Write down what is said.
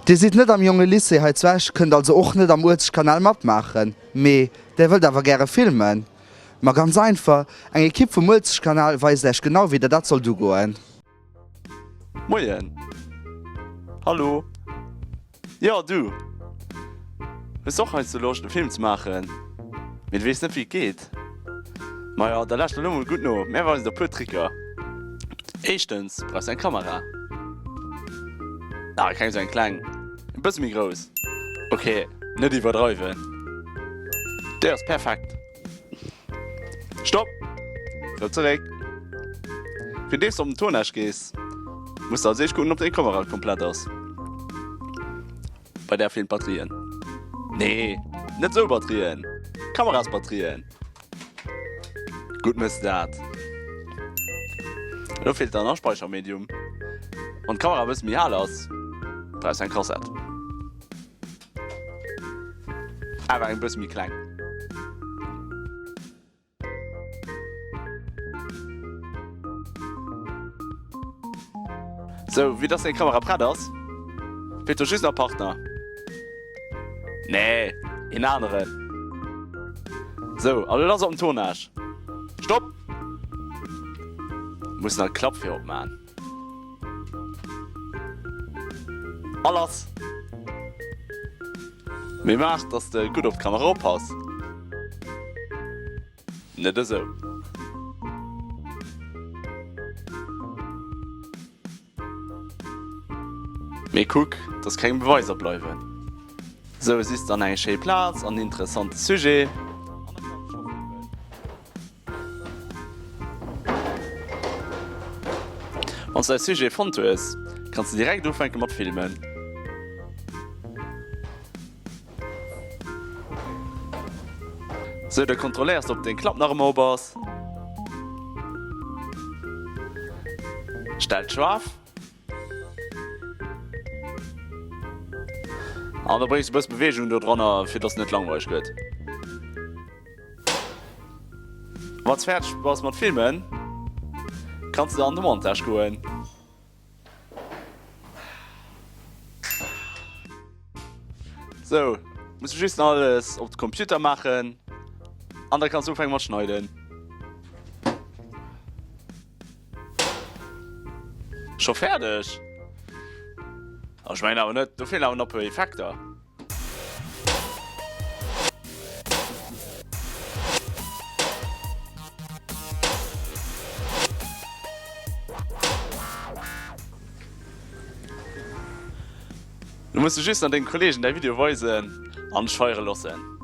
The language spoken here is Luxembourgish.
Dir sidd net am Jonge Lycée hei zu Esch, kënnt also och net am Uelzechtkanal matmaachen, mee där wëllt awer gäre filmen? Ma ganz einfach, eng Ekipp vum Uelzechtkanal weist Äech genau wéi der dat sollt ugoen. Moien! Hallo! Jo, du! Hues och heiansdo Loscht e Film ze maachen, mee du weess net wéi et geet? Majo, da lauschter elo mol gutt no, mär weisen der puer Tricker. Éischtens brauchs du eng Kamera. Ah, keng esou eng kleng, e bësse méi grouss. Ok, net iwwerdreiwen, déi ass perfekt. Stopp! Rëm zeréck. Fir dees de op den Tournage gees, muss de als éischt kucken, ob deng Kamera komplett ass. Bei där feelen d'Batterien. Nee, net sou Batterien, Kamerasbatterien. Gutt mëss de dat. Elo feelt der nach Speichermedium. Wann d'Kamera e bësse méi al ass, brauchs de eng Kassett. Awer eng bësse méi kleng. Sou, vue dass deng Kamera prett ass, feelt do just nach Partner. Nee, een aneren. Sou, a lo lass op den Tournage. Stopp! Muss nach d'Klapp fir opmaan. A lass! Mee maach, dass de gutt op d'Kamera oppass. Net esou. Mee kuck, dass keng Beweiser bleiwen. Sou sichs dann eng schéi Plaz an interessante Sujet an da kanns scho filmen. Wanns du däi Sujet fonnt hues, kanns du direkt ufänke mat filmen. Sou, da kontrolléiers de op deng Klapp nach ëmmer op ass. Stell d'Schwaarf. An da bréngs de bësse Beweegung do dranner, fir dass et net langweileg gëtt. Wanns fäerdeg bass mat filmen, kanns de an de Montage goen. Sou, muss de just nach alles op de Computer maachen an da kanns de ufänke mat schneiden. Scho fäerdeg? Ech mengen awer net, do feelen awer nach e puer Effekter. Lo muss de just nach denge Kollegen däi Video weisen an dech feiere loossen.